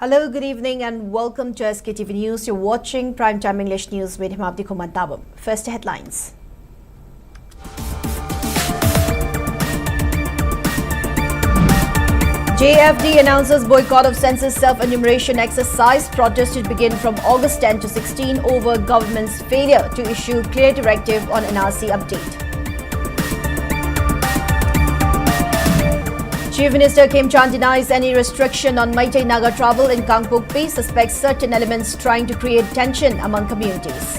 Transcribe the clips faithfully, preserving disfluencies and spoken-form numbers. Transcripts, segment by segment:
Hello, good evening, and welcome to S K T V News. You're watching Prime Time English News with Himabdi Khomantabam. First headlines. J F D announces boycott of census self-enumeration exercise. Protest to begin from August ten to sixteen over government's failure to issue clear directive on N R C update. Chief Minister Khemchand denies any restriction on Meitei Naga travel in Kangpokpi, suspects certain elements trying to create tension among communities.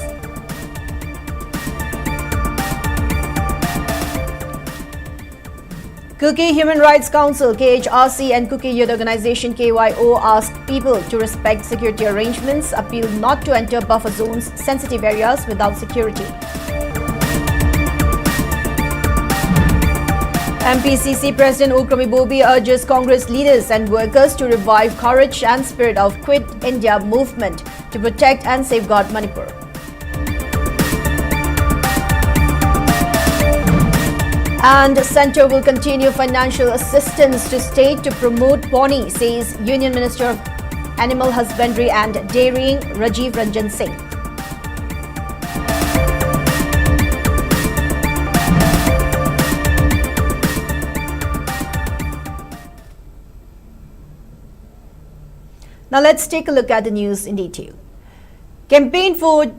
Kuki Human Rights Council, K H R C, and Kuki Youth Organization, K Y O, ask people to respect security arrangements, appeal not to enter buffer zones, sensitive areas without security. M P C C President Okram Ibobi urges Congress leaders and workers to revive courage and spirit of Quit India movement to protect and safeguard Manipur. And Centre will continue financial assistance to state to promote pony, says Union Minister of Animal Husbandry and Dairying Rajiv Ranjan Singh. Now let's take a look at the news in detail. Campaign for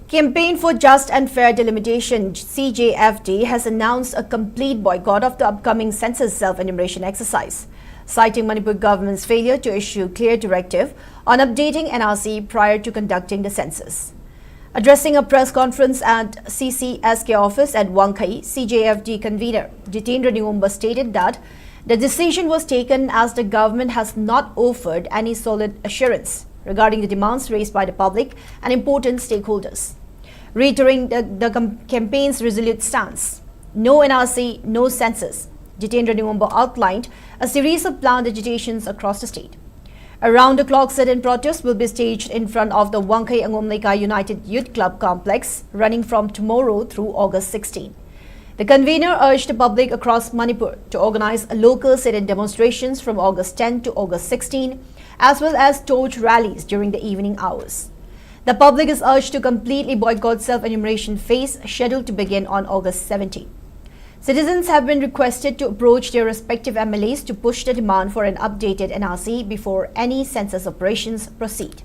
Campaign for Just and Fair Delimitation, C J F D, has announced a complete boycott of the upcoming census self-enumeration exercise, citing Manipur government's failure to issue clear directive on updating N R C prior to conducting the census. Addressing a press conference at C C S K office at Wangkhei, C J F D convener Jitendra Ningomba stated that the decision was taken as the government has not offered any solid assurance regarding the demands raised by the public and important stakeholders, reiterating the, the com- campaign's resolute stance. No N R C, no census. Jitendra Ningomba outlined a series of planned agitations across the state. Around the clock sit-in protest will be staged in front of the Wangkhei Angom Leikai United Youth Club complex, running from tomorrow through August sixteen. The convener urged the public across Manipur to organize a local sit-in demonstrations from August ten to August sixteen as well as torch rallies during the evening hours. The public is urged to completely boycott self-enumeration phase scheduled to begin on August seventeen. Citizens have been requested to approach their respective M L As to push the demand for an updated N R C before any census operations proceed.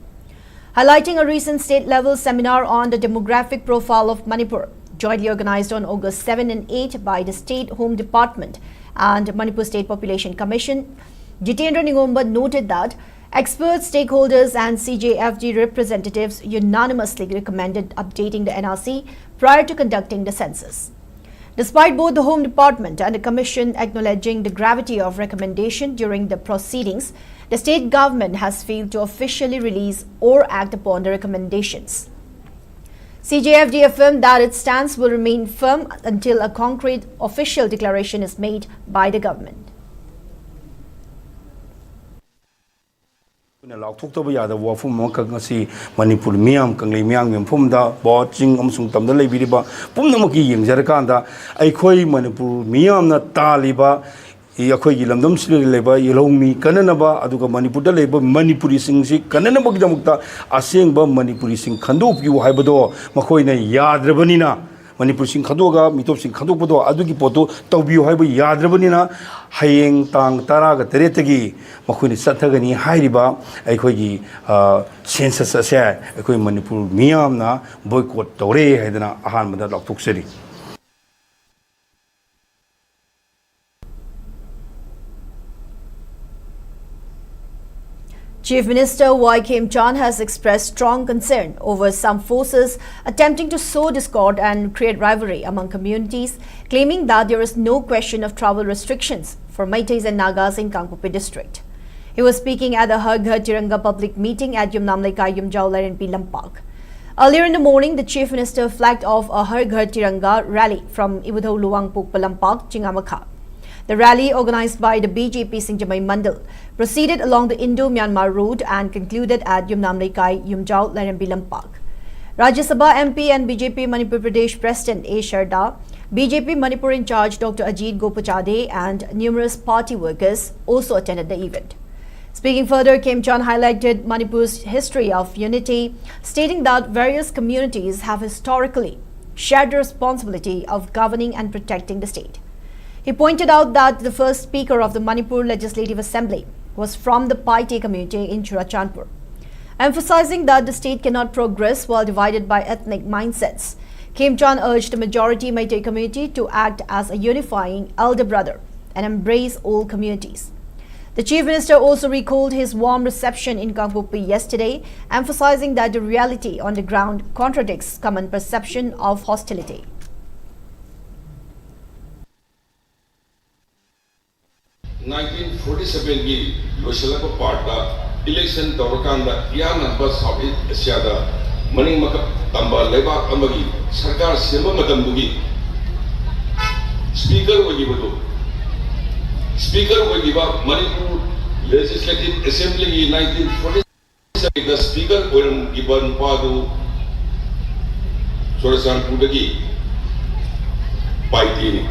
Highlighting a recent state-level seminar on the demographic profile of Manipur, jointly organized on August seven and eight by the State Home Department and Manipur State Population Commission, Jitendra Ningomba noted that experts, stakeholders, and C J F D representatives unanimously recommended updating the N R C prior to conducting the census. Despite both the Home Department and the Commission acknowledging the gravity of recommendation during the proceedings, the state government has failed to officially release or act upon the recommendations. C J F D affirmed that its stance will remain firm until a concrete official declaration is made by the government. ꯑꯩꯈꯣꯏꯅ ꯂꯥꯎꯊꯣꯛꯇꯕ ꯌꯥꯗꯕ ꯋꯥꯐꯝ ꯑꯃꯈꯛ ꯉꯁꯤ ꯃꯅꯤꯄꯨꯔ ꯃꯤꯌꯥꯝ, ꯀꯪꯂꯩ ꯃꯤꯌꯥꯝꯒꯤ ꯃꯐꯝꯗ, boat, ꯆꯤꯡ ꯑꯃꯁꯨꯡ ꯇꯝꯗ ꯂꯩꯕꯤꯔꯤꯕ ꯄꯨꯝꯅꯃꯛꯀꯤ ꯌꯦꯡꯖꯔꯀꯥꯟꯗ, ꯑꯩꯈꯣꯏ ꯃꯅꯤꯄꯨꯔ ꯃꯤꯌꯥꯝꯅ ꯇꯥꯜꯂꯤꯕ, ꯑꯩꯈꯣꯏꯒꯤ ꯂꯝꯗꯝꯁꯤꯗ ꯂꯩꯕ ꯂꯧꯃꯤ ꯀꯟꯅꯅꯕ, ꯑꯗꯨꯒ ꯃꯅꯤꯄꯨꯔꯗ ꯂꯩꯕ ꯃꯅꯤꯄꯨꯔꯤꯁꯤꯡꯁꯤ ꯀꯟꯅꯅꯕꯒꯤꯗꯃꯛꯇ ꯑꯁꯦꯡꯕ ꯃꯅꯤꯄꯨꯔꯤꯁꯤꯡ ꯈꯟꯗꯣꯛꯄꯤꯌꯨ ꯍꯥꯏꯕꯗꯣ ꯃꯈꯣꯏꯅ ꯌꯥꯗ꯭ꯔꯕꯅꯤꯅ, ꯃꯅꯤꯄꯨꯔꯁꯤꯡ ꯈꯟꯗꯣꯛꯑꯒ ꯃꯤꯇꯣꯞꯁꯤꯡ ꯈꯟꯗꯣꯛꯄꯗꯣ, ꯑꯗꯨꯒꯤ ꯄꯣꯠꯇꯨ ꯇꯧꯕꯤꯌꯨ ꯍꯥꯏꯕ ꯌꯥꯗ꯭ꯔꯕꯅꯤꯅ, ꯍꯌꯦꯡ ꯇꯥꯡ ꯇꯔꯥꯒ ꯇꯔꯦꯠꯇꯒꯤ ꯃꯈꯣꯏꯅ ꯆꯠꯊꯒꯅꯤ ꯍꯥꯏꯔꯤꯕ ꯑꯩꯈꯣꯏꯒꯤ, ꯑ, census ꯑꯁꯦ ꯑꯩꯈꯣꯏ ꯃꯅꯤꯄꯨꯔ ꯃꯤꯌꯥꯝꯅ boycott ꯇꯧꯔꯦ ꯍꯥꯏꯗꯅ ꯑꯍꯥꯟꯕꯗ ꯂꯥꯎꯊꯣꯛꯆꯔꯤ꯫ Chief Minister Y Khemchand has expressed strong concern over some forces attempting to sow discord and create rivalry among communities, claiming that there is no question of travel restrictions for Meiteis and Nagas in Kangpokpi district. He was speaking at the Har Ghar Tiranga public meeting at Yumnam Leikai Yumjao Lairenpi Lampak. Earlier in the morning, the Chief Minister flagged off a Har Ghar Tiranga rally from Ibudhou Luwang Pukpa Lampak, Chingamakha. The rally, organized by the B J P Singjamei Mandal, proceeded along the Indo-Myanmar Road and concluded at Yumnam Leikai Yumjao Lairenpi Lampak. Rajya Sabha M P and B J P Manipur Pradesh President A Sharda, B J P Manipur in-charge Doctor Ajit Gopachade and numerous party workers also attended the event. Speaking further, Khemchand highlighted Manipur's history of unity, stating that various communities have historically shared the responsibility of governing and protecting the state. He pointed out that the first speaker of the Manipur Legislative Assembly was from the Paite community in Churachandpur, emphasizing that the state cannot progress while divided by ethnic mindsets. Khemchand urged the majority Meitei community to act as a unifying elder brother and embrace all communities. The Chief Minister also recalled his warm reception in Kangpokpi yesterday, emphasizing that the reality on the ground contradicts common perception of hostility. Nineteen forty ꯁꯚꯦꯟꯒꯤ ꯂꯣꯏꯁꯤꯜꯂꯛꯄ ꯄꯥꯔꯠꯇ election ꯇꯧꯔꯀꯥꯟꯗ ꯏꯌꯥꯟ ꯑꯟꯕ south east ꯑꯦꯁꯤꯌꯥꯗ ꯃꯅꯤꯡ ꯃꯈꯥ ꯇꯝꯕ ꯂꯩꯕꯥꯛ ꯑꯃꯒꯤ ꯁꯔꯀꯥꯔ ꯁꯦꯝꯕ ꯃꯇꯝꯗꯨꯒꯤ ꯁ꯭ꯄꯤꯀꯔ ꯑꯣꯏꯈꯤꯕꯗꯨ, ꯁ꯭ꯄꯤꯀꯔ ꯑꯣꯏꯈꯤꯕ ꯃꯅꯤꯄꯨꯔ ꯂꯦꯖꯤꯁꯂꯦꯇꯤꯚ ꯑꯦꯁꯦꯝꯕ꯭ꯂꯤꯒꯤ ꯅꯥꯏꯟꯇꯤꯟ ꯐꯣꯔꯇꯤ ꯁꯚꯦꯟꯗ ꯁ꯭ꯄꯤꯀꯔ ꯑꯣꯏꯔꯝꯈꯤꯕ ꯅꯨꯄꯥꯗꯨ ꯆꯨꯔꯆꯥꯟꯄꯨꯔꯗꯒꯤ ꯄꯥꯏꯇꯦꯅꯤ꯫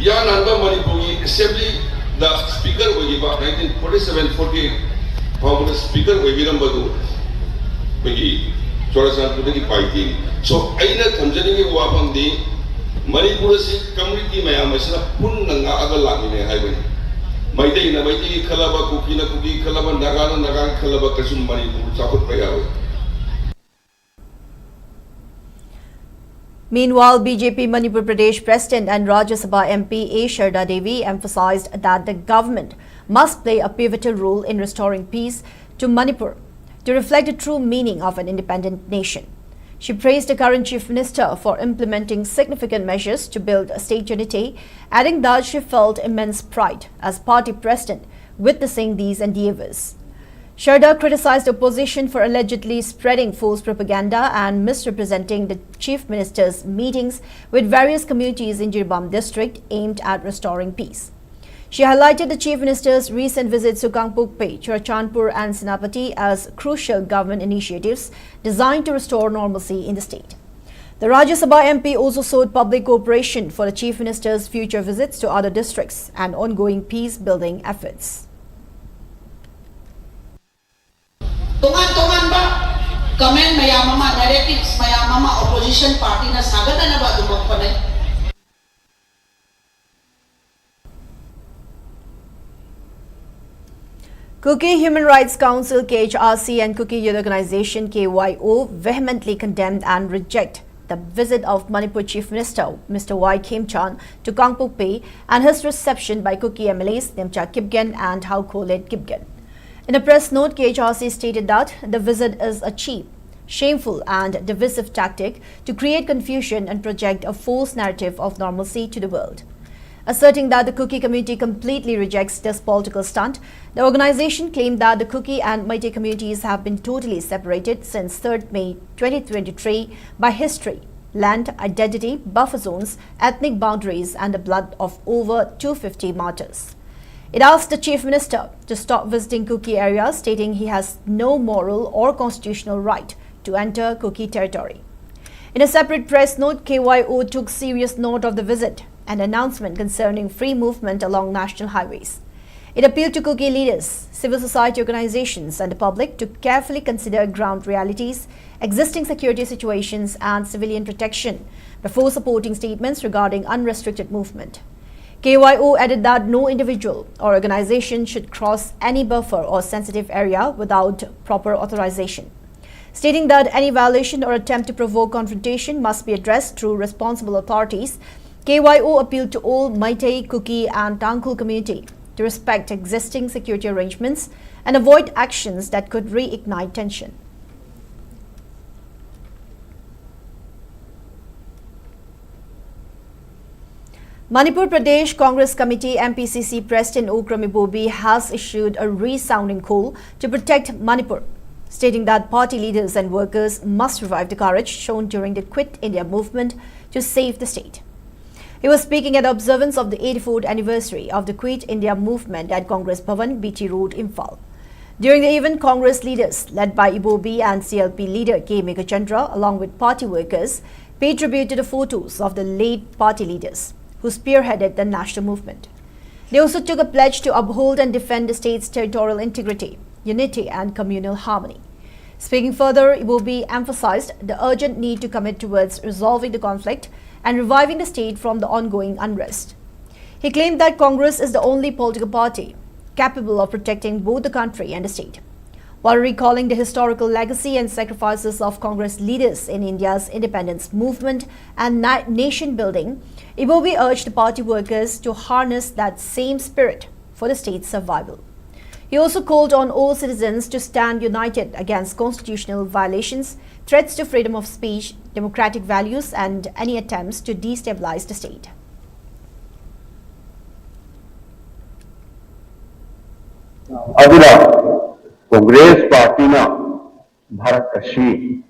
ꯏꯌꯥꯟ ꯑꯟꯕ ꯃꯅꯤꯄꯨꯔꯒꯤ ꯑꯦꯁꯦꯝꯕ꯭ꯂꯤꯗ ꯁ꯭ꯄꯤꯀꯔ ꯑꯣꯏꯈꯤꯕ nineteen forty seven forty eight ꯐꯥꯎꯕꯗ ꯁ꯭ꯄꯤꯀꯔ ꯑꯣꯏꯕꯤꯔꯝꯕꯗꯨ ꯑꯩꯈꯣꯏꯒꯤ ꯆꯨꯔꯆꯥꯟꯄꯨꯔꯗꯒꯤ ꯄꯥꯏꯇꯦꯅꯤ꯫ ꯁꯣ ꯑꯩꯅ ꯊꯝꯖꯅꯤꯡꯉꯤꯕ ꯋꯥꯐꯝꯗꯤ ꯃꯅꯤꯄꯨꯔ ꯑꯁꯤ ꯀꯝꯃ꯭ꯌꯨꯅꯤꯇꯤ ꯃꯌꯥꯝ ꯑꯁꯤꯅ ꯄꯨꯟꯅ ꯉꯥꯛꯑꯒ ꯂꯥꯛꯃꯤꯟꯅꯩ ꯍꯥꯏꯕꯅꯤ꯫ ꯃꯩꯇꯩꯅ ꯃꯩꯇꯩꯒꯤ ꯈꯜꯂꯕ, ꯀꯨꯀꯤꯅ ꯀꯨꯀꯤ ꯈꯜꯂꯕ, ꯅꯥꯒꯥꯅ ꯅꯥꯒꯥꯒꯤ ꯈꯜꯂꯕ ꯀꯩꯁꯨ ꯃꯅꯤꯄꯨꯔ ꯆꯥꯎꯈꯠꯄ ꯌꯥꯔꯣꯏ꯫ Meanwhile, B J P Manipur Pradesh President and Rajya Sabha M P A Sharda Devi emphasized that the government must play a pivotal role in restoring peace to Manipur to reflect the true meaning of an independent nation. She praised the current Chief Minister for implementing significant measures to build state unity, adding that she felt immense pride as party president witnessing these endeavors. Sharda criticized the opposition for allegedly spreading false propaganda and misrepresenting the Chief Minister's meetings with various communities in Jiribam district aimed at restoring peace. She highlighted the Chief Minister's recent visits to Kangpokpi, Churachandpur and Senapati as crucial government initiatives designed to restore normalcy in the state. The Rajya Sabha M P also sought public cooperation for the Chief Minister's future visits to other districts and ongoing peace-building efforts. ꯇꯣꯉꯥꯟ ꯇꯣꯉꯥꯟꯕ comment ꯃꯌꯥꯝ ꯑꯃ, narratives ꯃꯌꯥꯝ ꯑꯃ opposition partyꯅ ꯁꯥꯒꯠꯅꯅꯕ ꯑꯗꯨꯃꯛ ꯍꯣꯠꯅꯩ꯫ Kuki Human Rights Council, K H R C, and Kuki Youth Organization, K Y O, vehemently condemned and reject the visit of Manipur Chief Minister Mister Y Khemchand to Kangpokpi and his reception by Kuki M L As Nemcha Kipgen and Haokholeit Kipgen. In a press note, K H R C stated that the visit is a cheap, shameful and divisive tactic to create confusion and project a false narrative of normalcy to the world. Asserting that the Kuki community completely rejects this political stunt, the organization claimed that the Kuki and Meitei communities have been totally separated since third May twenty twenty-three by history, land, identity, buffer zones, ethnic boundaries, and the blood of over two fifty martyrs. It asked the Chief Minister to stop visiting Kuki areas, stating he has no moral or constitutional right to enter Kuki territory. In a separate press note, K Y O took serious note of the visit and announcement concerning free movement along national highways. It appealed to Kuki leaders, civil society organizations, and the public to carefully consider ground realities, existing security situations, and civilian protection before supporting statements regarding unrestricted movement. K Y O added that no individual or organization should cross any buffer or sensitive area without proper authorization. Stating that any violation or attempt to provoke confrontation must be addressed through responsible authorities, K Y O appealed to all Meitei, Kuki, and Tangkhul community to respect existing security arrangements and avoid actions that could reignite tension. Manipur Pradesh Congress Committee, M P C C, President Okram Ibobi has issued a resounding call to protect Manipur, stating that party leaders and workers must revive the courage shown during the Quit India movement to save the state. He was speaking at the observance of the eighty-fourth anniversary of the Quit India movement at Congress Bhavan, B T Road, Imphal. During the event, Congress leaders, led by Ibobi and C L P leader K Meghachandra, along with party workers, paid tribute to the photos of the late party leaders who spearheaded the national movement. They also took a pledge to uphold and defend the state's territorial integrity, unity, and communal harmony. Speaking further, Ibobi emphasized the urgent need to commit towards resolving the conflict and reviving the state from the ongoing unrest. He claimed that Congress is the only political party capable of protecting both the country and the state. While recalling the historical legacy and sacrifices of Congress leaders in India's independence movement and na- nation building, Ibobi urged the party workers to harness that same spirit for the state's survival. He also called on all citizens to stand united against constitutional violations, threats to freedom of speech, democratic values, and any attempts to destabilize the state. ꯑꯗꯨꯅ ꯀꯣꯡꯒ꯭ꯔꯦꯁ ꯄꯥꯔꯇꯤꯅ ꯚꯥꯔꯠ ꯑꯁꯤ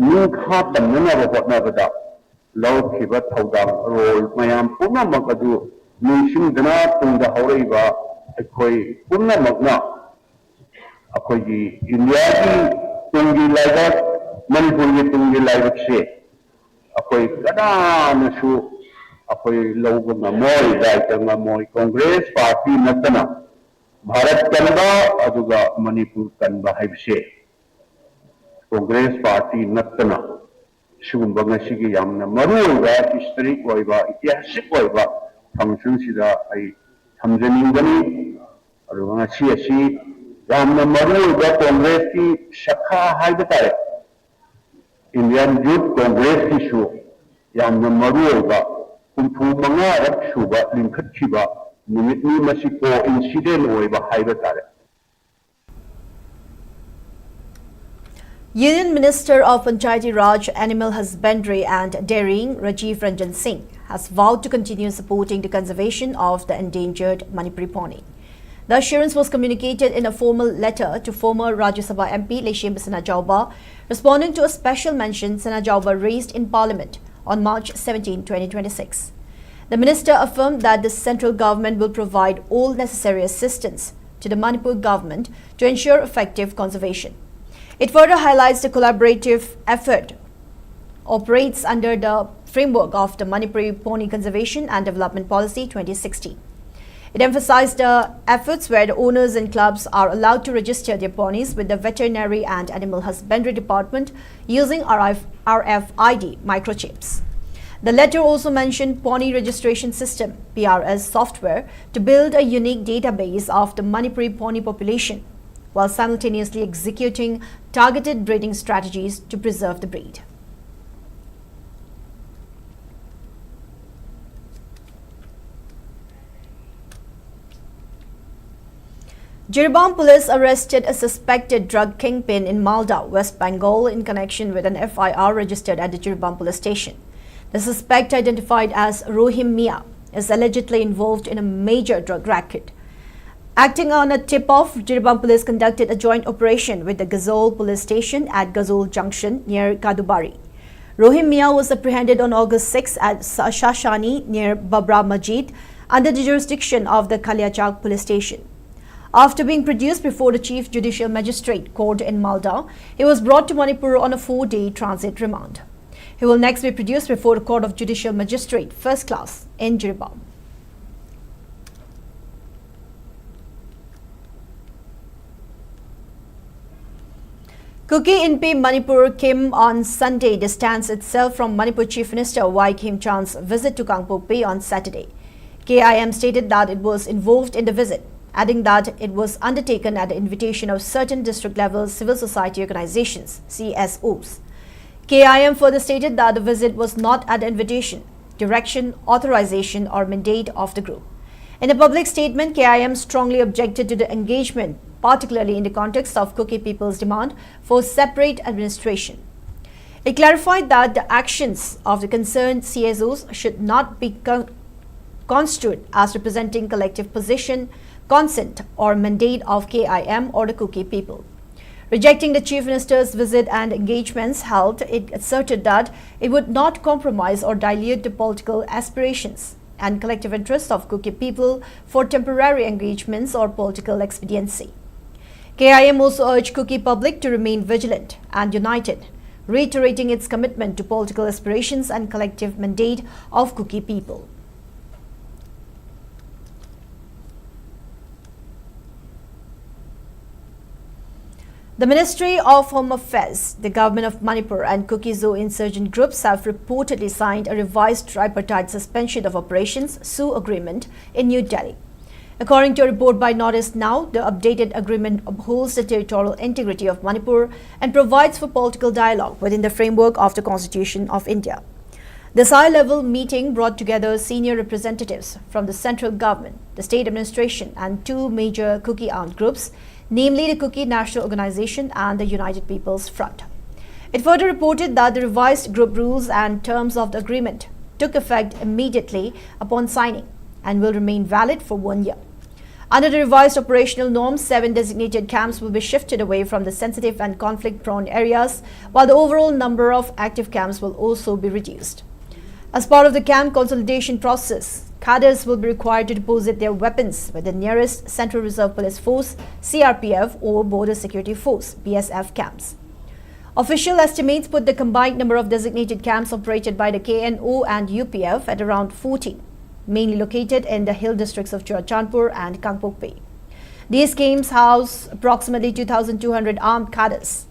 ꯅꯤꯡꯈꯥ ꯇꯝꯅꯅꯕ ꯍꯣꯠꯅꯕꯗ ꯂꯧꯈꯤꯕ ꯊꯧꯗꯥꯡ, role ꯃꯌꯥꯝ ꯄꯨꯝꯅꯃꯛ ꯑꯗꯨ ꯅꯤꯡꯁꯤꯡꯗꯨꯅ ꯇꯨꯡꯗ ꯍꯧꯔꯛꯏꯕ ꯑꯩꯈꯣꯏ ꯄꯨꯝꯅꯃꯛꯅ ꯑꯩꯈꯣꯏꯒꯤ ꯏꯟꯗꯤꯌꯥꯒꯤ ꯇꯨꯡꯒꯤ ꯂꯩꯕꯥꯛ, ꯃꯅꯤꯄꯨꯔꯒꯤ ꯇꯨꯡꯒꯤ ꯂꯩꯕꯥꯛꯁꯦ ꯑꯩꯈꯣꯏ ꯀꯅꯥꯅꯁꯨ ꯑꯩꯈꯣꯏ ꯂꯧꯕ ꯉꯝꯃꯣꯏ, ꯗꯥꯏꯇ ꯉꯝꯃꯣꯏ꯫ ꯀꯣꯡꯒ꯭ꯔꯦꯁ ꯄꯥꯔꯇꯤ ꯅꯠꯇꯅ ꯚꯥꯔꯠ ꯀꯟꯕ ꯑꯗꯨꯒ ꯃꯅꯤꯄꯨꯔ ꯀꯟꯕ ꯍꯥꯏꯕꯁꯦ ꯀꯣꯡꯒ꯭ꯔꯦꯁ ꯄꯥꯔꯇꯤ ꯅꯠꯇꯅ ꯁꯤꯒꯨꯝꯕ ꯉꯁꯤꯒꯤ ꯌꯥꯝꯅ ꯃꯔꯨ ꯑꯣꯏꯕ, ꯍꯤꯁꯇꯣꯔꯤꯛ ꯑꯣꯏꯕ, ꯏꯇꯤꯍꯥꯁꯤꯛ ꯑꯣꯏꯕ ꯐꯪꯁꯟꯁꯤꯗ ꯑꯩ ꯊꯝꯖꯅꯤꯡꯕꯅꯤ꯫ ꯑꯗꯨꯒ ꯉꯁꯤ ꯑꯁꯤ ꯌꯥꯝꯅ ꯃꯔꯨ ꯑꯣꯏꯕ ꯀꯣꯡꯒ꯭ꯔꯦꯁꯀꯤ ꯁꯥꯈꯥ ꯍꯥꯏꯕ ꯇꯥꯔꯦ, ꯏꯟꯗꯤꯌꯥꯟ ꯌꯨꯠ ꯀꯣꯡꯒ꯭ꯔꯦꯁꯀꯤꯁꯨ ꯌꯥꯝꯅ ꯃꯔꯨ ꯑꯣꯏꯕ ꯍꯨꯝꯐꯨ ꯃꯉꯥꯔꯛ ꯁꯨꯕ ꯂꯤꯡꯈꯠꯈꯤꯕ ꯅꯨꯃꯤꯠꯅꯤ꯫ ꯃꯁꯤ ꯀꯣ ꯏꯟꯁꯤꯗꯦꯟ ꯑꯣꯏꯕ ꯍꯥꯏꯕ ꯇꯥꯔꯦ꯫ Union Minister of Panchayati Raj, Animal Husbandry and Dairying, Rajiv Ranjan Singh, has vowed to continue supporting the conservation of the endangered Manipuri pony. The assurance was communicated in a formal letter to former Rajya Sabha M P Leishemba Sanajaoba, responding to a special mention Sanajaoba raised in Parliament on March seventeen, twenty twenty-six. The minister affirmed that the central government will provide all necessary assistance to the Manipur government to ensure effective conservation. It further highlights the collaborative effort operates under the framework of the Manipuri Pony Conservation and Development Policy twenty sixteen. It emphasized the efforts where the owners and clubs are allowed to register their ponies with the Veterinary and Animal Husbandry Department using R F, R F I D microchips. The letter also mentioned Pony Registration System, P R S software, to build a unique database of the Manipuri pony population, while simultaneously executing targeted breeding strategies to preserve the breed. Jiribam police arrested a suspected drug kingpin in Malda, West Bengal, in connection with an F I R registered at the Jiribam police station. The suspect, identified as Rohim Mia, is allegedly involved in a major drug racket. Acting on a tip-off, Jiribam police conducted a joint operation with the Gazol police station at Gazol Junction near Kadubari. Rohim Mia was apprehended on August sixth at Sa- Shashani near Babra Masjid under the jurisdiction of the Kaliachak police station. After being produced before the Chief Judicial Magistrate Court in Malda, he was brought to Manipur on a four-day transit remand. He will next be produced before the Court of Judicial Magistrate, First Class, in Jiribam. Kuki Inpi Manipur Kim on Sunday distanced itself from Manipur Chief Minister Y Khemchand's visit to Kangpokpi on Saturday. K I M stated that it was involved in the visit, adding that it was undertaken at the invitation of certain district-level civil society organizations, C S Os. K I M further stated that the visit was not at the invitation, direction, authorization, or mandate of the group. In a public statement, K I M strongly objected to the engagement, particularly in the context of Kuki people's demand for separate administration. It clarified that the actions of the concerned C S Os should not be con- construed as representing collective position, consent, or mandate of K I M or the Kuki people. Rejecting the Chief Minister's visit and engagements held, it asserted that it would not compromise or dilute the political aspirations and collective interests of Kuki people for temporary engagements or political expediency. K I M also urged Kuki public to remain vigilant and united, reiterating its commitment to political aspirations and collective mandate of Kuki people. The Ministry of Home Affairs, the Government of Manipur, and Kuki-Zo insurgent groups have reportedly signed a revised tripartite suspension of operations, SoO, agreement in New Delhi. According to a report by Northeast Now, the updated agreement upholds the territorial integrity of Manipur and provides for political dialogue within the framework of the Constitution of India. This high-level meeting brought together senior representatives from the central government, the state administration, and two major Kuki armed groups, namely the Kuki National Organization and the United People's Front. It further reported that the revised group rules and terms of the agreement took effect immediately upon signing and will remain valid for one year. Under the revised operational norms, seven designated camps will be shifted away from the sensitive and conflict-prone areas, while the overall number of active camps will also be reduced. As part of the camp consolidation process, cadres will be required to deposit their weapons with the nearest Central Reserve Police Force, C R P F, or Border Security Force, B S F, camps. Official estimates put the combined number of designated camps operated by the K N O and U P F at around fourteen, mainly located in the hill districts of Churachandpur and Kangpokpi. These camps house approximately two thousand two hundred armed cadres.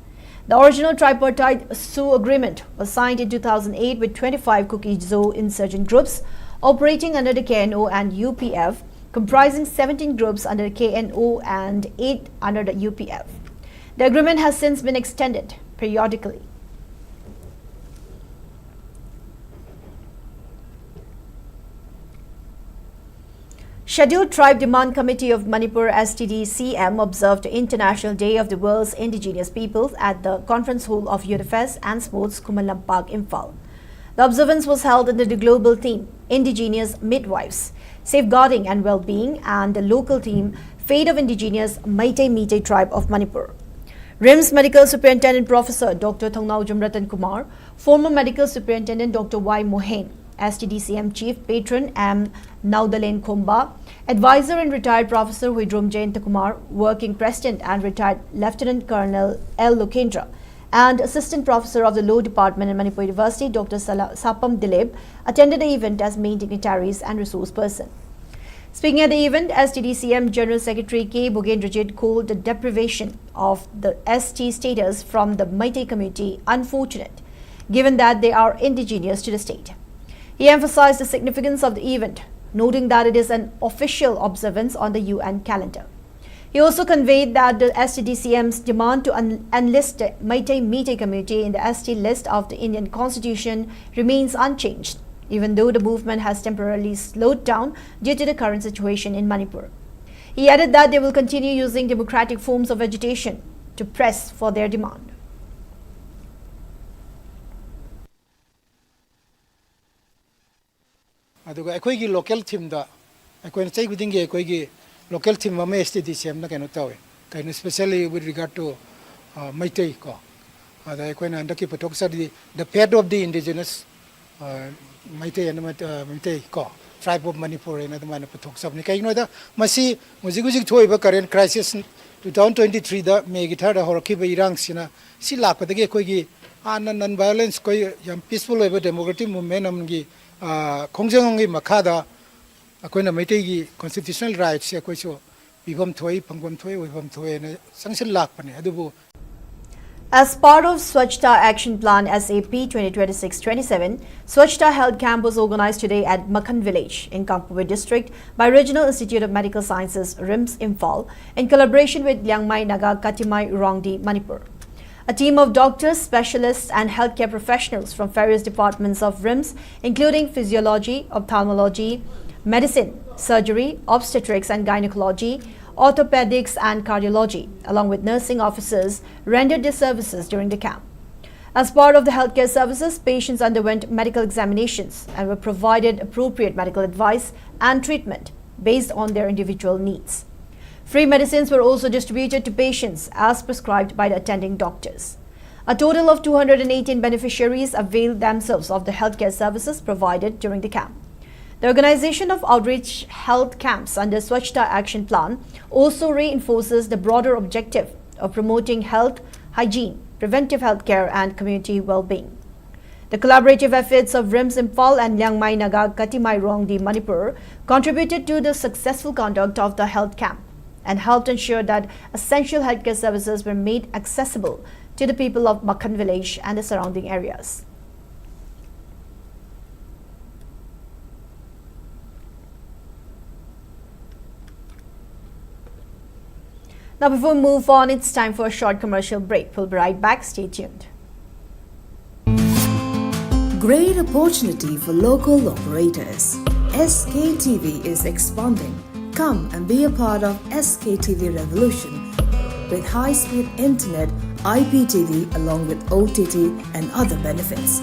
The original tripartite SoO agreement was signed in two thousand eight with twenty-five Kuki-Zo insurgent groups operating under the K N O and U P F, comprising seventeen groups under the K N O and eight under the U P F. The agreement has since been extended periodically. Scheduled Tribe Demand Committee of Manipur, S T D C M, observed the International Day of the World's Indigenous Peoples at the Conference Hall of Youth Affairs and Sports, Khuman Lampak, Imphal. The observance was held under the global theme, Indigenous Midwives, Safeguarding and Well-Being, and the local theme, Fate of Indigenous Meitei Meitei Tribe of Manipur. RIMS Medical Superintendent Professor Doctor Thongnaojam Ratan Kumar, former Medical Superintendent Doctor Y Mohen, S T D C M Chief Patron M Naudalen Khomba, Advisor and retired Professor Huidrom Jayanta Kumar, Working President and retired Lieutenant Colonel L Lokendra, and Assistant Professor of the Law Department in Manipur University, Doctor Sala-, Sapam Dilip, attended the event as main dignitaries and resource person. Speaking at the event, S T D C M General Secretary K Bugendrajit called the deprivation of the S T status from the Meitei community unfortunate, given that they are indigenous to the state. He emphasized the significance of the event, noting that it is an official observance on the U N calendar. He also conveyed that the S T D C M's demand to un-, enlist the Meitei Meitei community in the S T list of the Indian Constitution remains unchanged, even though the movement has temporarily slowed down due to the current situation in Manipur. He added that they will continue using democratic forms of agitation to press for their demand. ꯑꯗꯨꯒ ꯑꯩꯈꯣꯏꯒꯤ local themeꯗ ꯑꯩꯈꯣꯏꯅ ꯆꯍꯤ ꯈꯨꯗꯤꯡꯒꯤ ꯑꯩꯈꯣꯏꯒꯤ local theme ꯑꯃ S T D C Mꯅ ꯀꯩꯅꯣ ꯇꯧꯋꯦ, ꯀꯩꯅꯣ, especially with regard to, ꯑ, ꯃꯩꯇꯩ ꯀꯣ, ꯑꯗ ꯑꯩꯈꯣꯏꯅ ꯍꯟꯗꯛꯀꯤ ꯄꯨꯊꯣꯛꯆꯔꯤ, The Fate of the Indigenous, ꯑ, ꯃꯩꯇꯩ ꯑꯅ ꯃꯩ-, ꯑ, ꯃꯩꯇꯩ ꯀꯣ, Tribe of Manipur ꯍꯥꯏꯅ ꯑꯗꯨꯃꯥꯏꯅ ꯄꯨꯊꯣꯛꯆꯕꯅꯤ꯫ ꯀꯩꯒꯤꯅꯣꯗ ꯃꯁꯤ ꯍꯧꯖꯤꯛ ꯍꯧꯖꯤꯛ ꯊꯣꯛꯏꯕ current crisis, two thousand twenty-threeꯗ Mayꯒꯤ thirdꯗ ꯍꯧꯔꯛꯈꯤꯕ ꯏꯔꯥꯡꯁꯤꯅ, ꯁꯤ ꯂꯥꯛꯄꯗꯒꯤ ꯑꯩꯈꯣꯏꯒꯤ ꯍꯥꯟꯅ non violence, ꯑꯩꯈꯣꯏ ꯌꯥꯝ peaceful ꯑꯣꯏꯕ democratic movement ꯑꯃꯒꯤ, ꯑ, ꯈꯣꯡꯖꯪ ꯑꯃꯒꯤ ꯃꯈꯥꯗ ꯑꯩꯈꯣꯏꯅ ꯃꯩꯇꯩꯒꯤ constitutional rightsꯁꯦ ꯑꯩꯈꯣꯏꯁꯨ ꯄꯤꯐꯝ ꯊꯣꯛꯏ, ꯐꯪꯐꯝ ꯊꯣꯛꯏ, ꯑꯣꯏꯐꯝ ꯊꯣꯛꯏꯅ ꯆꯪꯁꯤꯜꯂꯥꯛꯄꯅꯦ꯫ ꯑꯗꯨꯕꯨ As part of Swachhta Action Plan, S A P, twenty twenty-six twenty-seven, Swachhta Health Camp was organized today at Makhan Village in Kangpokpi District by Regional Institute of Medical Sciences, RIMS, Imphal, in collaboration with Liangmai Naga Katimai Rongdi, Manipur. A team of doctors, specialists, and healthcare professionals from various departments of RIMS, including physiology, ophthalmology, medicine, surgery, obstetrics and gynecology, orthopedics, and cardiology, along with nursing officers, rendered their services during the camp. As part of the healthcare services, patients underwent medical examinations and were provided appropriate medical advice and treatment based on their individual needs. Free medicines were also distributed to patients as prescribed by the attending doctors. A total of two hundred and eighteen beneficiaries availed themselves of the healthcare services provided during the camp. The organization of outreach health camps under Swachhta Action Plan also reinforces the broader objective of promoting health, hygiene, preventive healthcare, and community well-being. The collaborative efforts of RIMS Imphal and Liangmai Naga Katimairong di Manipur contributed to the successful conduct of the health camp and helped ensure that essential healthcare services were made accessible to the people of Makhan village and the surrounding areas. Now, before we move on, it's time for a short commercial break. We'll be right back. Stay tuned. Great opportunity for local operators. S K T V is expanding. Come and be a part of S K T V revolution with high-speed internet, I P T V along with O T T and other benefits.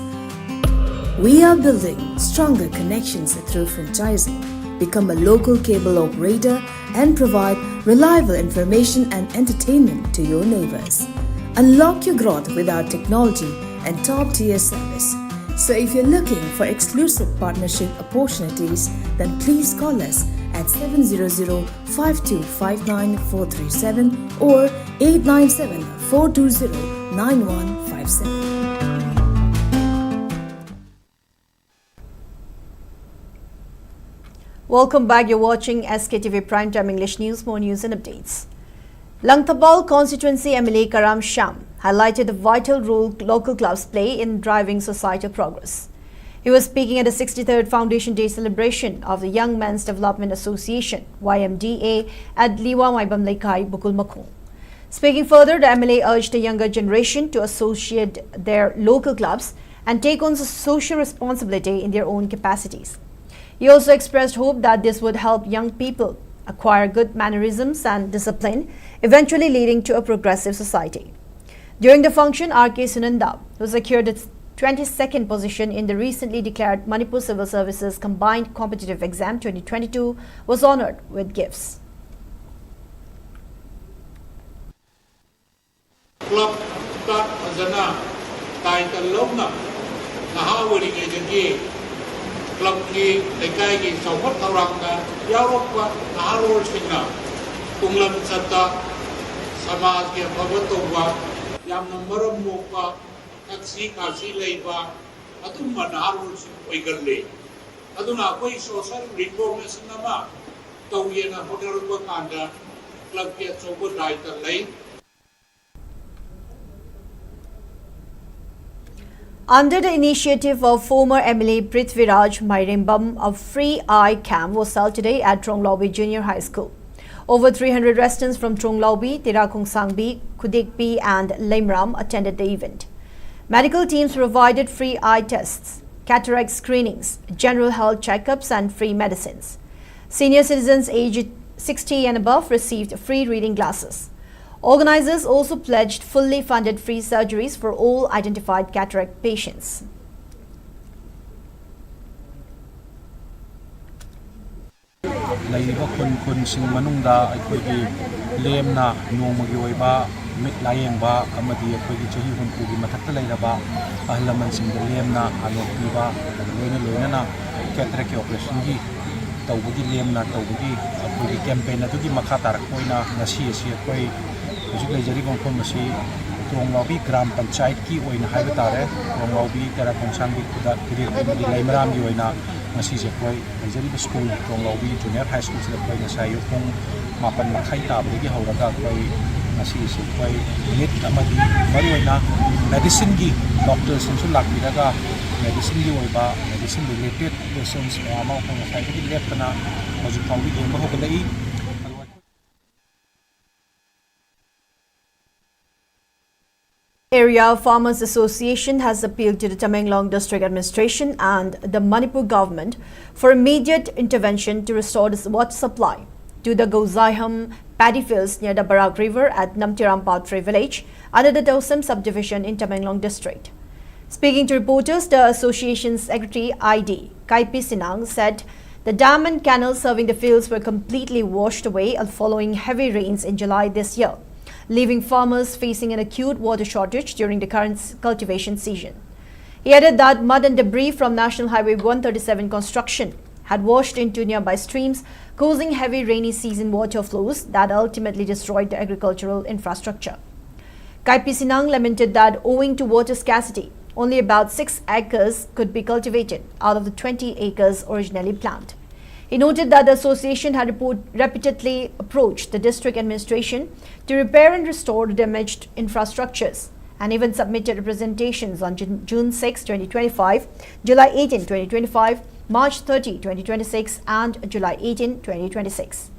We are building stronger connections through franchising. Become a local cable operator and provide reliable information and entertainment to your neighbors. Unlock your growth with our technology and top-tier service. So if you're looking for exclusive partnership opportunities, then please call us at seven zero zero, five two five nine, four three seven or eight nine seven, four two zero, nine one five seven. Welcome back. You're watching S K T V Prime Time English News. More news and updates. Langthabal constituency M L A Karam Shyam highlighted the vital role local clubs play in driving societal progress. He was speaking at the sixty-third Foundation Day celebration of the Young Men's Development Association, Y M D A, at Liwa Maibam Leikai, Bukul Makhong. Speaking further, the M L A urged the younger generation to associate their local clubs and take on social responsibility in their own capacities. He also expressed hope that this would help young people acquire good mannerisms and discipline, eventually leading to a progressive society. During the function, R K Sunanda, who secured its twenty-second position in the recently declared Manipur Civil Services Combined Competitive Exam twenty twenty-two, was honored with gifts. ꯀ꯭ꯂꯕꯇ ꯐꯖꯅ title ꯂꯧꯅ ꯅꯍꯥ ꯑꯣꯏꯔꯤꯉꯩꯗꯒꯤ ꯀ꯭ꯂꯕꯀꯤ ꯂꯩꯀꯥꯏꯒꯤ ꯆꯥꯎꯈꯠ ꯊꯧꯔꯥꯡꯗ ꯌꯥꯎꯔꯛꯄ ꯅꯍꯥꯔꯣꯜꯁꯤꯡꯅ ꯇꯨꯡꯂꯝꯆꯠꯇ ꯁꯃꯥꯖꯒꯤ ꯑꯐꯕ ꯇꯧꯕ ꯌꯥꯝꯅ ꯃꯔꯝ ꯃꯣꯛꯄ, ꯊꯛꯁꯤ ꯈꯥꯁꯤ ꯂꯩꯕ ꯑꯗꯨꯝꯕ ꯅꯍꯥꯔꯣꯜꯁꯤꯡ ꯑꯣꯏꯒꯜꯂꯤ꯫ ꯑꯗꯨꯅ ꯑꯩꯈꯣꯏ ꯁꯣꯁꯤꯌꯦꯜ ꯔꯤꯐꯣꯔꯃꯦꯁꯟ ꯑꯃ ꯇꯧꯒꯦꯅ ꯍꯣꯠꯅꯔꯛꯄ ꯀꯥꯟꯗ ꯀ꯭ꯂꯕꯀꯤ ꯑꯆꯧꯕ ꯗꯥꯏꯇ ꯂꯩ꯫ Under the initiative of former M L A Prithviraj Mairembam, a free eye camp was held today at Tronglaubi Junior High School. Over three hundred residents from Tronglaubi, Tera Khongsangbi, Khudikpi, and Leimram attended the event. Medical teams provided free eye tests, cataract screenings, general health checkups, and free medicines. Senior citizens aged sixty and above received free reading glasses. Organizers also pledged fully funded free surgeries for all identified cataract patients. ꯂꯩꯔꯤꯕ ꯈꯨꯟ ꯈꯨꯟꯁꯤꯡ ꯃꯅꯨꯡꯗ ꯑꯩꯈꯣꯏꯒꯤ ꯂꯦꯝꯅ ꯅꯣꯡꯃꯒꯤ ꯑꯣꯏꯕ ꯃꯤꯠ ꯂꯥꯌꯦꯡꯕ ꯑꯃꯗꯤ ꯑꯩꯈꯣꯏꯒꯤ ꯆꯍꯤ ꯍꯨꯝꯐꯨꯒꯤ ꯃꯊꯛꯇ ꯂꯩꯔꯕ ꯑꯍꯜ ꯂꯃꯟꯁꯤꯡꯗ ꯂꯦꯝꯅ ꯑꯥꯂꯣꯛ ꯄꯤꯕ, ꯑꯗꯨꯒ ꯂꯣꯏꯅ ꯂꯣꯏꯅꯅ ꯀꯦꯇꯔꯦꯛꯀꯤ ꯑꯣꯄꯔꯦꯁꯟꯒꯤ ꯇꯧꯕꯒꯤ ꯂꯦꯝꯅ ꯇꯧꯕꯒꯤ ꯑꯩꯈꯣꯏꯒꯤ ꯀꯦꯝꯄꯦꯟ ꯑꯗꯨꯒꯤ ꯃꯈꯥ ꯇꯥꯔꯛꯄ ꯑꯣꯏꯅ ꯉꯁꯤ ꯑꯁꯤ ꯑꯩꯈꯣꯏ ꯍꯧꯖꯤꯛ ꯂꯩꯖꯔꯤꯕ ꯃꯐꯝ ꯑꯁꯤ ꯇ꯭ꯔꯣꯡꯂꯥꯎꯕꯤ ꯒ꯭ꯔꯥꯝ ꯄꯟꯆꯥꯌꯠꯀꯤ ꯑꯣꯏꯅ ꯍꯥꯏꯕ ꯇꯥꯔꯦ, ꯇ꯭ꯔꯣꯡꯂꯥꯎꯕꯤ ꯇꯦꯔꯥ ꯈꯣꯡꯁꯥꯡꯕꯤ ꯈꯨꯗ ꯀꯤꯔꯤꯜ ꯑꯃꯗꯤ ꯂꯩꯃꯔꯥꯝꯒꯤ ꯑꯣꯏꯅ ꯉꯁꯤꯁꯦ ꯑꯩꯈꯣꯏ ꯂꯩꯖꯔꯤꯕ ꯁ꯭ꯀꯨꯜ ꯇ꯭ꯔꯣꯡꯂꯥꯎꯕꯤ ꯖꯨꯅꯤꯌꯔ ꯍꯥꯏ ꯁ꯭ꯀꯨꯜꯁꯤꯗ ꯑꯩꯈꯣꯏ ꯉꯁꯥꯏ ꯑꯌꯨꯛ ꯄꯨꯡ ꯃꯥꯄꯟ ꯃꯈꯥꯏ ꯇꯥꯕꯗꯒꯤ ꯍꯧꯔꯒ ꯑꯩꯈꯣꯏ ꯉꯁꯤꯁꯦ ꯑꯩꯈꯣꯏ ꯃꯤꯠ ꯑꯃꯗꯤ ꯃꯔꯨꯑꯣꯏꯅ ꯃꯦꯗꯤꯁꯤꯟꯒꯤ ꯗꯣꯛꯇꯔꯁꯤꯡꯁꯨ ꯂꯥꯛꯄꯤꯔꯒ ꯃꯦꯗꯤꯁꯤꯟꯒꯤ ꯑꯣꯏꯕ ꯃꯦꯗꯤꯁꯤꯟ ꯔꯤꯂꯦꯇꯦꯠ ꯄꯦꯁꯦꯟꯁ ꯃꯌꯥꯝ ꯑꯃ ꯑꯩꯈꯣꯏ ꯉꯁꯥꯏꯗꯒꯤ ꯂꯦꯞꯇꯅ ꯍꯧꯖꯤꯛ ꯐꯥꯎꯕ ꯌꯦꯡꯕ ꯍꯧꯒꯠꯂꯛꯏ꯫ Area Farmers Association has appealed to the Tamenglong District Administration and the Manipur government for immediate intervention to restore the water supply to the Gozaiham paddy fields near the Barak River at Namtiram Patre village under the Tousem subdivision in Tamenglong district. Speaking to reporters, the association's secretary I D, Kaipi Sinang, said the dam and canal serving the fields were completely washed away following heavy rains in July this year, leaving farmers facing an acute water shortage during the current cultivation season. He added that mud and debris from National Highway one thirty-seven construction had washed into nearby streams, causing heavy rainy season water flows that ultimately destroyed the agricultural infrastructure. Kaipi Sinang lamented that owing to water scarcity, only about six acres could be cultivated out of the twenty acres originally planned. He noted that the association had report-, repeatedly approached the district administration to repair and restore the damaged infrastructures and even submitted representations on June, June sixth, twenty twenty-five, July eighteenth, twenty twenty-five, March thirtieth, twenty twenty-six, and July eighteenth, twenty twenty-six.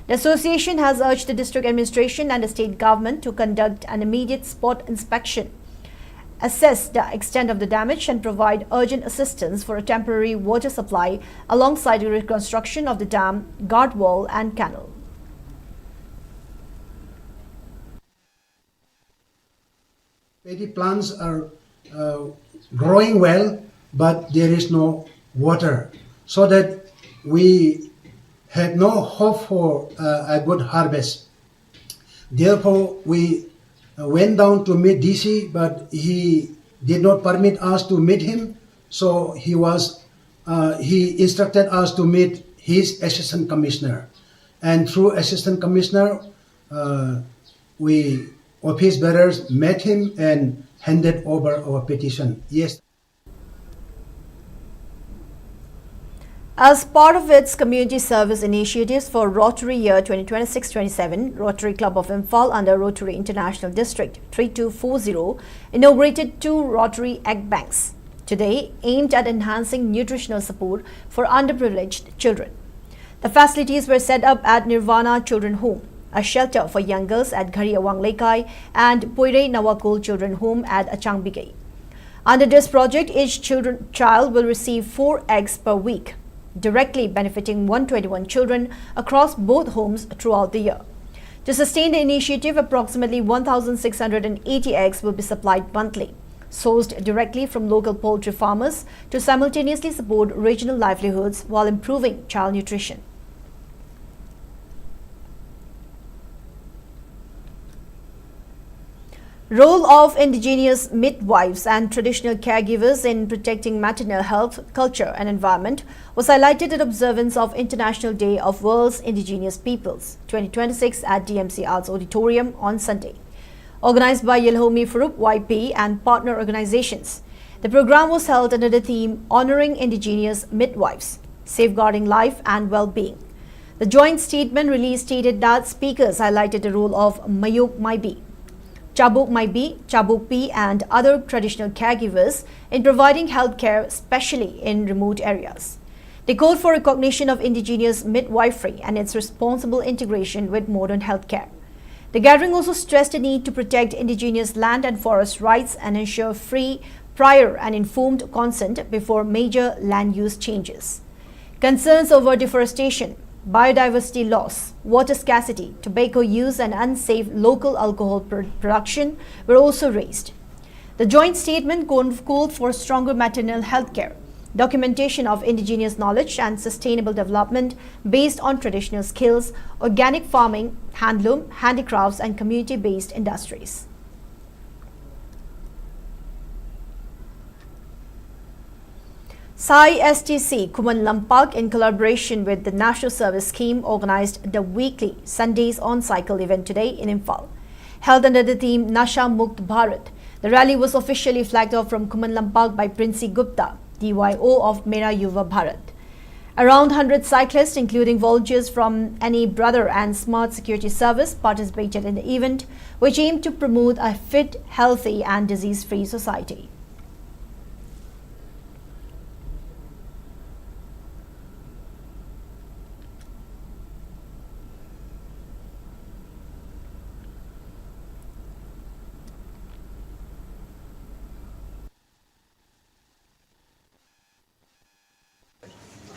The association has urged the district administration and the state government to conduct an immediate spot inspection, assess the extent of the damage, and provide urgent assistance for a temporary water supply alongside the reconstruction of the dam, guard wall, and canal. Paddy plants are uh, growing well, but there is no water, so that we have no hope for uh, a good harvest. Therefore, we uh, went down to meet D C, but he did not permit us to meet him. So he was uh, he instructed us to meet his assistant commissioner, and through assistant commissioner, uh, we office bearers met him and handed over our petition. Yes. As part of its community service initiatives for Rotary Year twenty twenty-six twenty-seven, Rotary Club of Imphal under Rotary International District three two four zero inaugurated two Rotary Egg Banks today, aimed at enhancing nutritional support for underprivileged children. The facilities were set up at Nirvana Children Home, a shelter for young girls at Ghariawang Leikai, and Poirei Nawakul Children Home at Achangbigei. Under this project, each children, child will receive four eggs per week, directly benefiting one twenty-one children across both homes throughout the year. To sustain the initiative, approximately one thousand six hundred eighty eggs will be supplied monthly, sourced directly from local poultry farmers, to simultaneously support regional livelihoods while improving child nutrition. Role of indigenous midwives and traditional caregivers in protecting maternal health, culture, and environment was highlighted in observance of International Day of World's Indigenous Peoples twenty twenty-six at D M C Arts Auditorium on Sunday. Organized by Yelhomi Furup Y P and partner organizations. The program was held under the theme Honoring Indigenous Midwives, Safeguarding Life and Well-Being. The joint statement released stated that speakers highlighted the role of Mayok Maibi, Chabuk Maibi, Chabuk Pi, and other traditional caregivers in providing healthcare, especially in remote areas. They called for recognition of indigenous midwifery and its responsible integration with modern healthcare. The gathering also stressed the need to protect indigenous land and forest rights and ensure free, prior, and informed consent before major land use changes. Concerns over deforestation, biodiversity loss, water scarcity, tobacco use, and unsafe local alcohol pr- production were also raised. The joint statement called for stronger maternal health care, documentation of indigenous knowledge, and sustainable development based on traditional skills, organic farming, handloom, handicrafts, and community based industries. Sai S T C Khuman Lampak, in collaboration with the National Service Scheme, organized the weekly Sundays on Cycle event today in Imphal. Held under the theme Nasha Mukt Bharat, the rally was officially flagged off from Khuman Lampak by Princey Gupta, D Y O of Mera Yuva Bharat. Around one hundred cyclists, including volunteers from Any Brother and Smart Security Service, participated in the event, which aimed to promote a fit, healthy, and disease free society.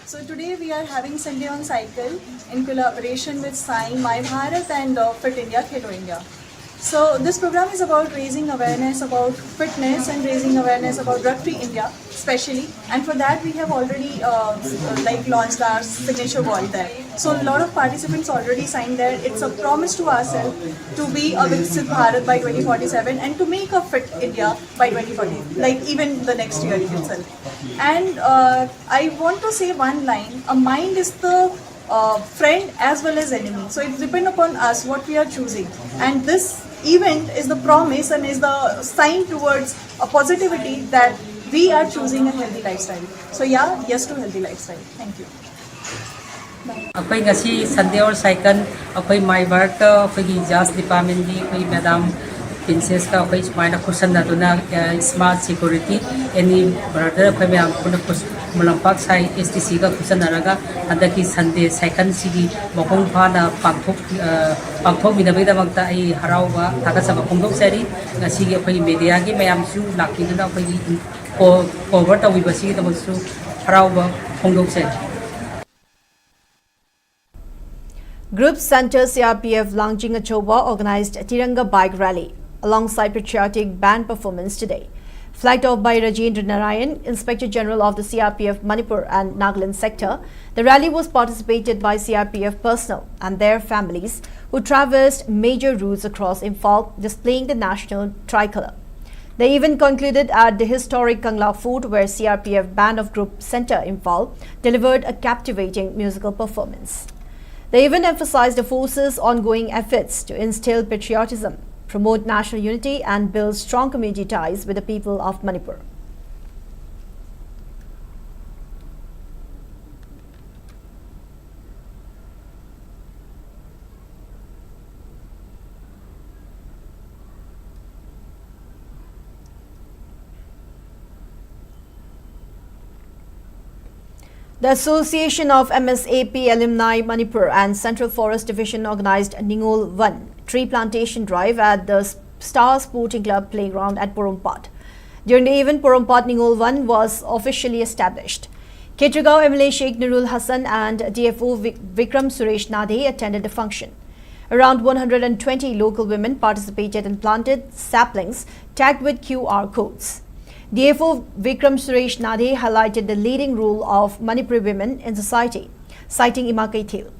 So today we are having Sunday on Cycle in collaboration with Sai, My Bharat and uh, Fit India, Khelo India. So this program is about raising awareness about fitness and raising awareness about drug-free India, especially. And for that we have already uh, like launched our signature wall there. So a lot of participants already signed there. It's a promise to ourselves to be a Viksit Bharat by twenty forty-seven and to make a fit India by twenty forty, like even the next year itself. And uh, I want to say one line: a mind is the uh, friend as well as enemy. So it depends upon us what we are choosing. And this event is the promise and is the sign towards a positivity that we are choosing a healthy lifestyle. So yeah, yes to healthy lifestyle. Thank you. ꯑꯩꯈꯣꯏ ꯉꯁꯤ Sunday or Cycle ꯑꯩꯈꯣꯏ ꯃꯥꯏ ꯚꯥꯔꯠꯇ ꯑꯩꯈꯣꯏꯒꯤ just ꯗꯤꯄꯥꯔꯠꯃꯦꯟꯒꯤ ꯑꯩꯈꯣꯏ madam ꯄ꯭ꯔꯤꯟꯁꯦꯁꯀ ꯑꯩꯈꯣꯏ ꯁꯨꯃꯥꯏꯅ ꯈꯨꯠꯁꯟꯅꯗꯨꯅ smart security ꯑꯦꯅꯤ brother ꯑꯩꯈꯣꯏ ꯃꯌꯥꯝ ꯄꯨꯟꯅ ꯈꯨꯠ- ꯈꯨꯃꯟ ꯂꯝꯄꯥꯛ ꯁꯥꯏ ꯑꯦꯁ ꯇꯤ ꯁꯤꯒ ꯈꯨꯠꯁꯟꯅꯔꯒ ꯍꯟꯗꯛꯀꯤ Sunday Cycleꯁꯤꯒꯤ ꯃꯄꯨꯡ ꯐꯥꯅ ꯄꯥꯡꯊꯣꯛ ꯑ, ꯄꯥꯡꯊꯣꯛꯃꯤꯟꯅꯕꯒꯤꯗꯃꯛꯇ ꯑꯩ ꯍꯔꯥꯎꯕ ꯊꯥꯒꯠꯆꯕ ꯐꯣꯡꯗꯣꯛꯆꯔꯤ꯫ ꯉꯁꯤꯒꯤ ꯑꯩꯈꯣꯏꯒꯤ ꯃꯦꯗꯤꯌꯥꯒꯤ ꯃꯌꯥꯝꯁꯨ ꯂꯥꯛꯄꯤꯗꯨꯅ ꯑꯩꯈꯣꯏꯒꯤ ꯀꯣ- ꯀꯣꯚꯔ ꯇꯧꯕꯤꯕꯁꯤꯒꯤꯗꯃꯛꯁꯨ ꯍꯔꯥꯎꯕ ꯐꯣꯡꯗꯣꯛꯆꯔꯤ꯫ Group Center C R P F Langjing Achoba organized a Tiranga bike rally alongside patriotic band performance today. Flagged off by Rajendra Narayan, Inspector General of the C R P F Manipur and Nagaland Sector, the rally was participated by C R P F personnel and their families who traversed major routes across Imphal, displaying the national tricolor. The event concluded at the historic Kangla Fort, where C R P F Band of Group Center Imphal delivered a captivating musical performance. The event emphasized the force's ongoing efforts to instill patriotism, promote national unity, and build strong community ties with the people of Manipur. The Association of M S A P Alumni Manipur and Central Forest Division organized Ningol one tree plantation drive at the S- Star Sporting Club playground at Porompat. During the event, Porompat Ningol one was officially established. Khetragaon M L A Sheikh Nurul Hassan and D F O Vik- Vikram Suresh Nade attended the function. Around one hundred twenty local women participated and planted saplings tagged with Q R codes. D F O Vikram Suresh Nade highlighted the leading role of Manipuri women in society, citing Ima Keithel.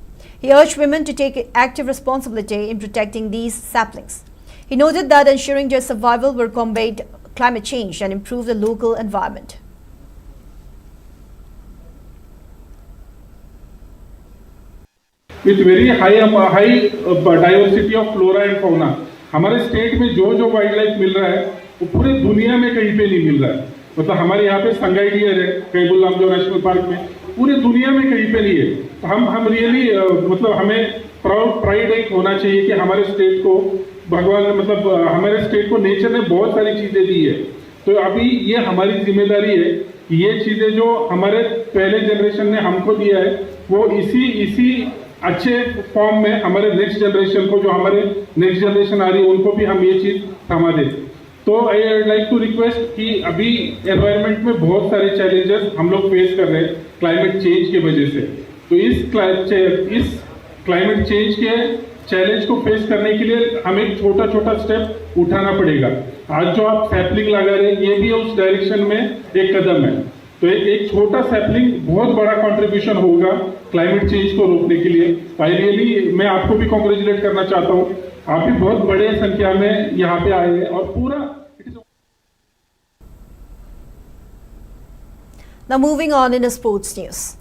He urged women to take active responsibility in protecting these saplings. He noted that ensuring their survival will combat climate change and improve the local environment. With very high, um, high uh, diversity of flora and fauna. हमारे state में जो जो wild life मिल रहा है, वो पूरे दुनिया में कहीं पे नहीं मिल रहा है। मतलब, हमारे यहाँ पे संगाई डियर है कैबुल लामजो नेशनल पार्क में, पूरे दुनिया में कहीं पे नहीं है। तो हम हम रियली, मतलब, हमें प्राउड, प्राइड एक होना चाहिए कि हमारे स्टेट को भगवान ने, मतलब, हमारे स्टेट को नेचर ने बहुत सारी चीजें दी है। तो अभी ये हमारी जिम्मेदारी है कि ये चीजें जो हमारे पहले जनरेशन ने हमको दिया है, वो इसी इसी अच्छे फॉर्म में हमारे नेक्स्ट जनरेशन को, जो हमारे नेक्स्ट जनरेशन आ रही है, उनको भी हम ये चीज थमा दें। तो आई लाइक टू रिक्वेस्ट कि अभी एनवायरनमेंट में बहुत सारे चैलेंजेस हम लोग फेस कर रहे हैं क्लाइमेट चेंज की वजह से। तो इस क्लाइमेट इस क्लाइमेट चेंज के चैलेंज को फेस करने के लिए हमें छोटा छोटा स्टेप उठाना पड़ेगा। आज जो आप सैपलिंग लगा रहे हैं, ये भी उस डायरेक्शन में एक कदम है। तो एक एक छोटा सैपलिंग बहुत बड़ा कंट्रीब्यूशन होगा क्लाइमेट चेंज को रोकने के लिए। आई रियली, मैं आपको भी कॉन्ग्रेचुलेट करना चाहता हूँ, आप भी बहुत बड़े संख्या में यहाँ पे आए हैं और पूरा Now moving on in the sports news.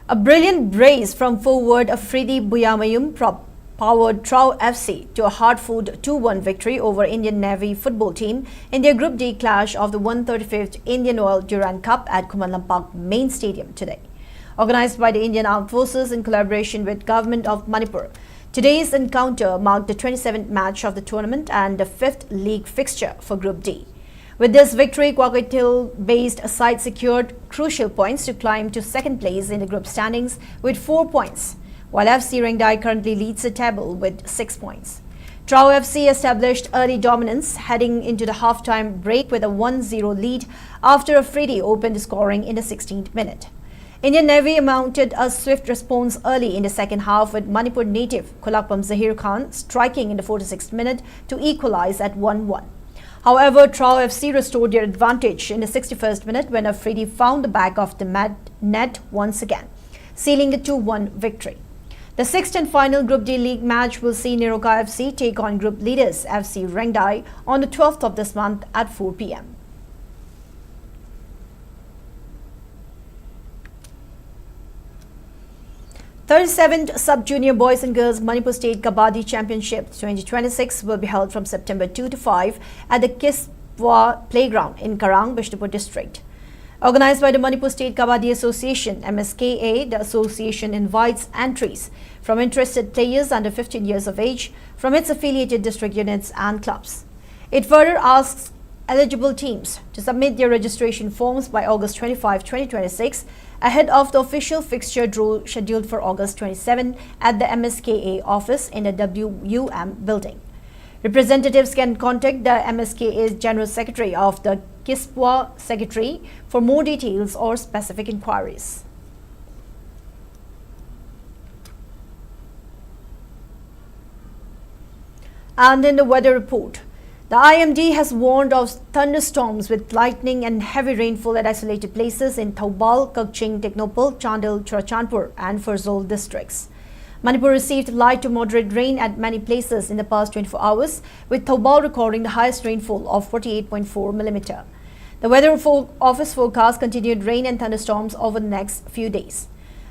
A brilliant brace from forward Afridi Buyamayum prop powered Trau F C to a hard-fought two one victory over Indian Navy football team in their Group D clash of the one thirty-fifth Indian Oil Durand Cup at Khuman Lampak Main Stadium today. Organized by the Indian Armed Forces in collaboration with Government of Manipur, today's encounter marked the twenty-seventh match of the tournament and the fifth league fixture for Group D. With this victory, Kwakitil-based side secured crucial points to climb to second place in the group standings with four points, while F C Rengdai currently leads the table with six points. Trau F C established early dominance, heading into the halftime break with a one zero lead after Afridi opened scoring in the sixteenth minute. Indian Navy mounted a swift response early in the second half, with Manipur native Khulakpam Zahir Khan striking in the forty-sixth minute to equalize at one one. However, Trau F C restored their advantage in the sixty-first minute when Afridi found the back of the mat- net once again, sealing the two one victory. The sixth and final Group D league match will see Niroka F C take on group leaders F C Rengdai on the twelfth of this month at four p.m. Thirty-seventh Sub-Junior Boys and Girls Manipur State Kabaddi Championship twenty twenty-six will be held from September two to five at the Kispwa Playground in Karang, Bishnupur District. Organized by the Manipur State Kabaddi Association, M S K A, the association invites entries from interested players under fifteen years of age from its affiliated district units and clubs. It further asks eligible teams to submit their registration forms by August twenty-five, twenty twenty-six, ahead of the official fixture draw scheduled for August twenty-seven at the M S K A office in the W U M building. Representatives can contact the M S K A's General Secretary of the Kispwa Secretary for more details or specific inquiries. And in the weather report, the I M D has warned of thunderstorms with lightning and heavy rainfall at isolated places in Thoubal, Kakching, Tengnoupal, Chandel, Churachandpur, and Pherzawl districts. Manipur received light to moderate rain at many places in the past twenty-four hours, with Thoubal recording the highest rainfall of forty-eight point four millimeter. The weather fo- office forecast continued rain and thunderstorms over the next few days.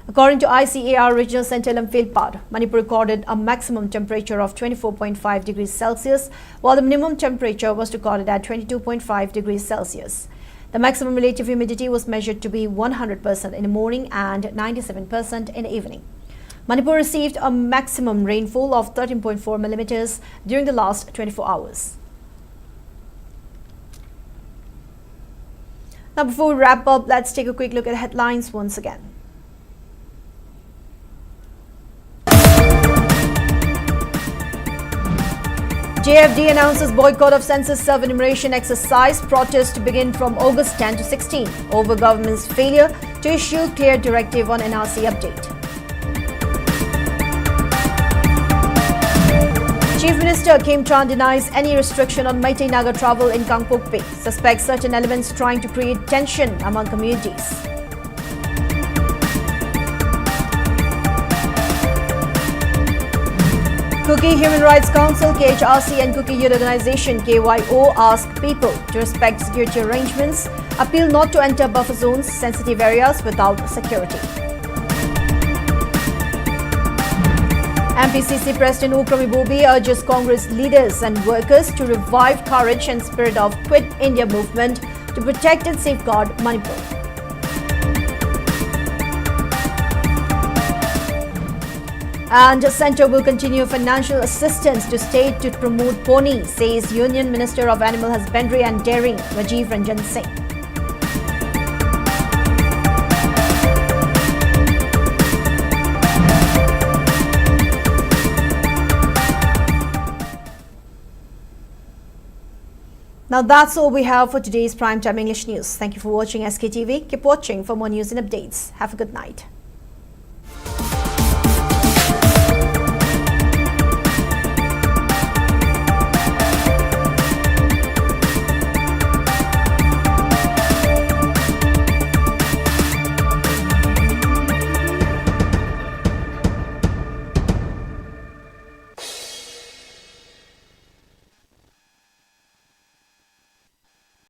According to I C A R Regional Center Lamphel Pad, Manipur recorded a maximum temperature of twenty-four point five degrees Celsius, while the minimum temperature was recorded at twenty-two point five degrees Celsius. The maximum relative humidity was measured to be one hundred percent in the morning and ninety-seven percent in the evening. Manipur received a maximum rainfall of thirteen point four millimeters during the last twenty-four hours. Now, before we wrap up, let's take a quick look at headlines once again. J F D announces boycott of census self-enumeration exercise. Protests to begin from August ten to sixteen over government's failure to issue clear directive on N R C update. Chief Minister Khemchand denies any restriction on Meitei Naga travel in Kangpokpi. Suspects certain elements trying to create tension among communities. Kuki Human Rights Council, K H R C, and Kuki Youth Organization, K Y O, ask people to respect security arrangements, appeal not to enter buffer zones, sensitive areas without security. M P C C President Ukram Ibobi urges Congress leaders and workers to revive courage and spirit of Quit India movement to protect and safeguard Manipur. And the centre will continue financial assistance to state to promote pony, says Union Minister of Animal Husbandry and Dairying, Rajiv Ranjan Singh. Now that's all we have for today's Primetime English News. Thank you for watching S K T V. Keep watching for more news and updates. Have a good night.